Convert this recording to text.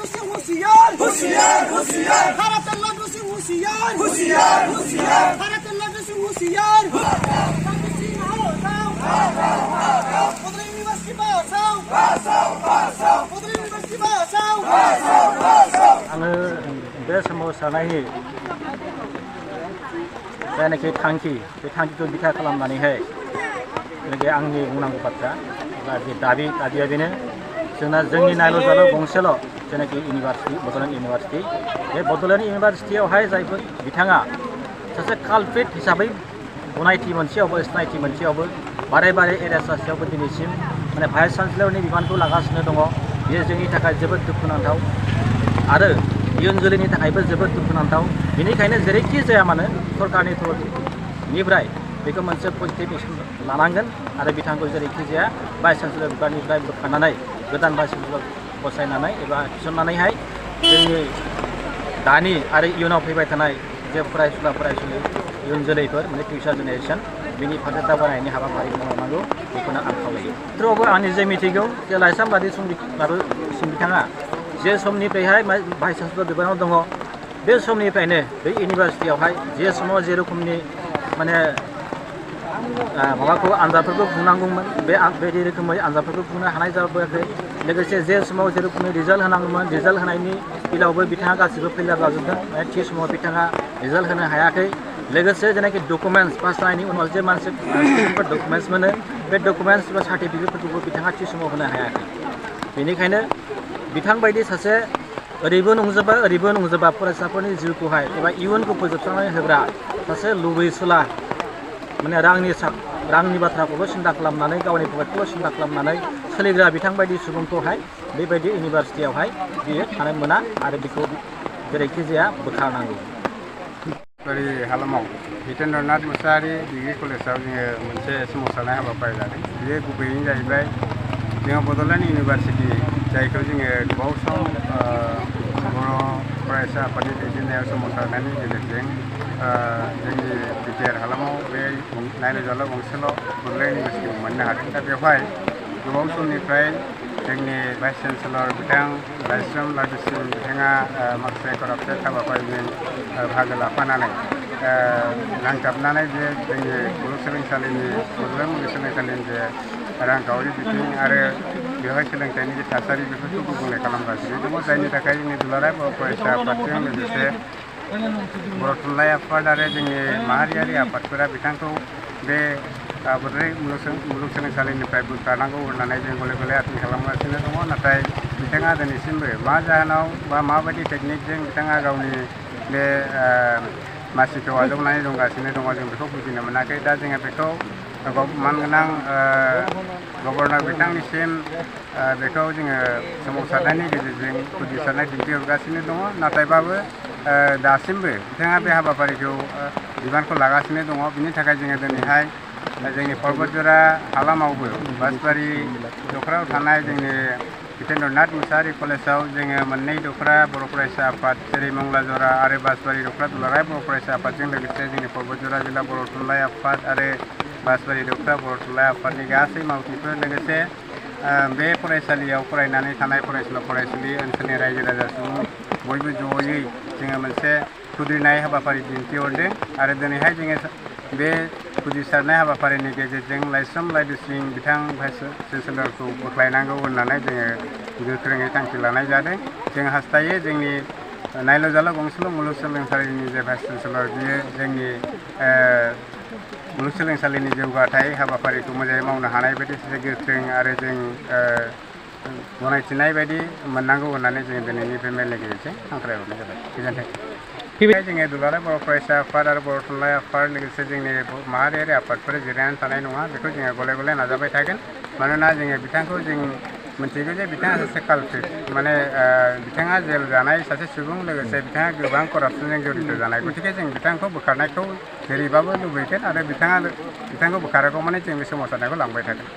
लड्डू से होशियार होशियार होशियार भारत लड्डू से होशियार होशियार होशियार भारत लड्डू से होशियार Putri University Basau Putri University Basau आङो बे सोमावसारनायनि जायनाखि थांखि बे थांखिखौ बिथा खालामनानैहाय जेनाखि आंनि बुंनांगौ बाथ्रा बा दाबिया बेनो जोंनि नायल' जाल' गंसेल' जेनाखि इउनिभार्सिटि बड'लेण्ड इउनिभार्सिटि बे बड'लेण्ड इउनिभार्सिटियावहाय जायफोर बिथाङा सासे कालप्रिट हिसाबै गनायथि मोनसेयावबो सिनायथि मोनसेयावबो बारे एरिया सासेयावबो दिनैसिम माने भाइस चान्सेलरनि बिबानखौ लागासिनो दङ। बेयो जोंनि थाखाय जोबोद दुखुनांथाव आरो इयुन जोलैनि थाखायबो जोबोद दुखुनांथाव। बेनिखायनो जेरैखि जाया मानो सरकारनि थरनिफ्राय बेखौ मोनसे पजिटिभ एक्सन लानांगोन आरो बिथांखौ जेरैखि जाया भाइस चान्सेलर बिबाननिफ्राय बोखारनानै गोदान भाइस चान्सेलर बसायनानै एबा थिसननानैहाय जोंनि दानि आरो इयुनाव फैबाय थानाय जे फरायसुला इयुन जोलैफोर माने फिउचार जेनेरेसन बिनि फारसे दावगानायनि हाबाफारि मावनांगौ बेखौनो आं खावलायो। थेवबो आंनि जे मिथिगौ जे लाइसाम बादि बिथाङा जे समनिफ्रायहाय भाइस चान्सेलर बिबानाव दङ बे समनिफ्रायनो बे इउनिभार्सिटियावहाय जे समाव जे रोखोमनि माने माबाखौ आनजादफोरखौ खुंनांगौमोन बेबायदि रोखोमै आनजादफोरखौ खुंनो हानाय जाबोआखै। लोगोसे जे समाव जे रोखोमनि रिजाल्ट होनांगौमोन रिजाल्ट होनायनि बेलायावबो बिथाङा गासिबो फेलियर जाजोबदों। माने थि समाव बिथाङा रिजाल्ट होनो हायाखै। लोगोसे जेनाखि डकुमेन्टस पास जानायनि उनाव जे मानसि डकुमेन्टस मोनो बे डकुमेन्टस बा सार्टिफिकेटफोरखौबो बिथाङा थि समाव होनो हायाखै। बेनिखायनो बिथां बायदि सासे ओरैबो नंजोबा फरायसाफोरनि जिउखौहाय एबा इयुनखौ फोजोबस्रांनानै होग्रा सासे लुबैसुला माने रांनि बाथ्राखौल' सिन्था खालामनानै गावनि पकेटखौल' सिन्था खालामनानै सोलिग्रा बिथां बायदि सुबुंखौहाय बेबायदि इउनिभार्सिटियावहाय बियो थानो मोना आरो बेखौ जेरैखि जाया बोखारनांगौ। बारि हालामाव जितेन्द्रनाथ मुसाहारि डिग्री कलेजाव जोङो मोनसे सोमावसारनाय हाबाफारि लादों। बेयो गुबैयैनो जाहैबाय जोङो बड'लेण्ड इउनिभार्सिटि जायखौ जोङो गोबाव सम बर' फरायसा आफादनि दैदेननायाव सोमावसारनायनि गेजेरजों जोंनि बिटिआर हालामाव बे नायल' जाल' गंसेल' बड'लेण्ड इउनिभार्सिटिखौ मोननो हादों। दा बेवहाय गोबाव समनिफ्राय जोंनि भाइस चेन्सेलर बिथां लाइस्राम लाडुसिं बिथाङा माखासे करापटेड हाबाफारिजों बाहागो लाफानानै नांथाबनानै जे जोंनि मुलुगसोलोंसालिनि बड'लेण्ड मुलुगसोलोंसालिनि जे रांखावरि बिथिं आरो बेवहाय सोलोंथाइनि जे थासारि बेफोरखौ गुबुंले खालामगासिनो दङ। जायनि थाखाय जोंनि दुलाराय बर' फरायसा आफादजों लोगोसे बर' थुनलाइ आफाद आरो जोंनि माहारियारि आफादफोरा बिथांखौ बे बड'लेण्ड मुलुगसोलोंसालिनिफ्राय बोखारनांगौ होननानै जों गले गले आपिल खालामगासिनो दङ। नाथाय बिथाङा दिनैसिमबो मा जाहोनाव बा माबायदि टेकनिकजों बिथाङा गावनि बे मासिखौ आजावनानै दंगासिनो दङ जों बेखौ बुजिनो मोनाखै। दा जोङो बेखौ मानगोनां गभर्नर बिथांनिसिम बेखौ जोङो सोमावसारनायनि गेजेरजों फोजोबस्रांनाय दिन्थिहरगासिनो दङ। नाथायबाबो दासिमबो बिथाङा बे हाबाफारिखौ बिबानखौ लागासिनो दङ। बिनि थाखाय जोङो दिनैहाय जोंनि पर्बतजरा हालामावबो बासबारि दखरायाव थानाय जोंनि जितेन्द्रनाथ मुसाहारि कलेजाव जोङो मोननै दखरा बर' फरायसा आफाद जेरै मंलाजरा आरो बासबारि दखरा दुलाराय बर' फरायसा आफादजों लोगोसे जोंनि पर्बतजरा जिल्ला बर' थुनलाइ आफाद आरो बासबारि दखरा बर' थुनलाइ आफादनि गासै मावथिफोर लोगोसे बे फरायसालियाव फरायनानै थानाय फरायसुला फरायसुलि ओनसोलनि रायजो राजा सुबुं बयबो जयै जोङो मोनसे खुद्रिनाय हाबाफारि दिन्थिहरदों आरो दिनैहाय जोङो बे फोजोबस्रांनाय हाबाफारिनि गेजेरजों लाइस्राम लाडुसिं बिथां भाइस चेन्सेलरखौ बोख्लायनांगौ होननानै जोङो गोख्रोङै थांखि लानाय जादों। जों हास्थायो जोंनि नायल' जाल' गंसेल' मुलुगसोलोंसालिनि जे भाइस चेन्सेलर बियो जोंनि मुलुगसोलोंसालिनि जौगाथाय हाबाफारिखौ मोजाङै मावनो हानाय बायदि सासे गोख्रों आरो जों गनायथिनाय बायदि मोननांगौ होननानै जों दिनैनि बे मेलनि गेजेरजों हांख्रायहरनाय जाबाय। गोजोन्थों। जोङो दुलाराय बर' फरायसा आफाद आरो बर' थुनलाइ आफाद लोगोसे जोंनि माहारियारि आफादफोर जिरायनानै थानाय नङा बेखौ जोङो गले गले नाजाबाय थागोन। मानोना जोङो बिथांखौ जों मिथिगौ जे बिथाङा सासे कालप्रिट माने बिथाङा जेल जानाय सासे सुबुं लोगोसे बिथाङा गोबां करापसनजों जड़ित जानाय। गतिके जों बिथांखौ बोखारनायखौ जेरैबाबो लुबैगोन आरो बिथांखौ बोखारागौ माने जों बे सोमावसारनायखौ लांबाय थागोन।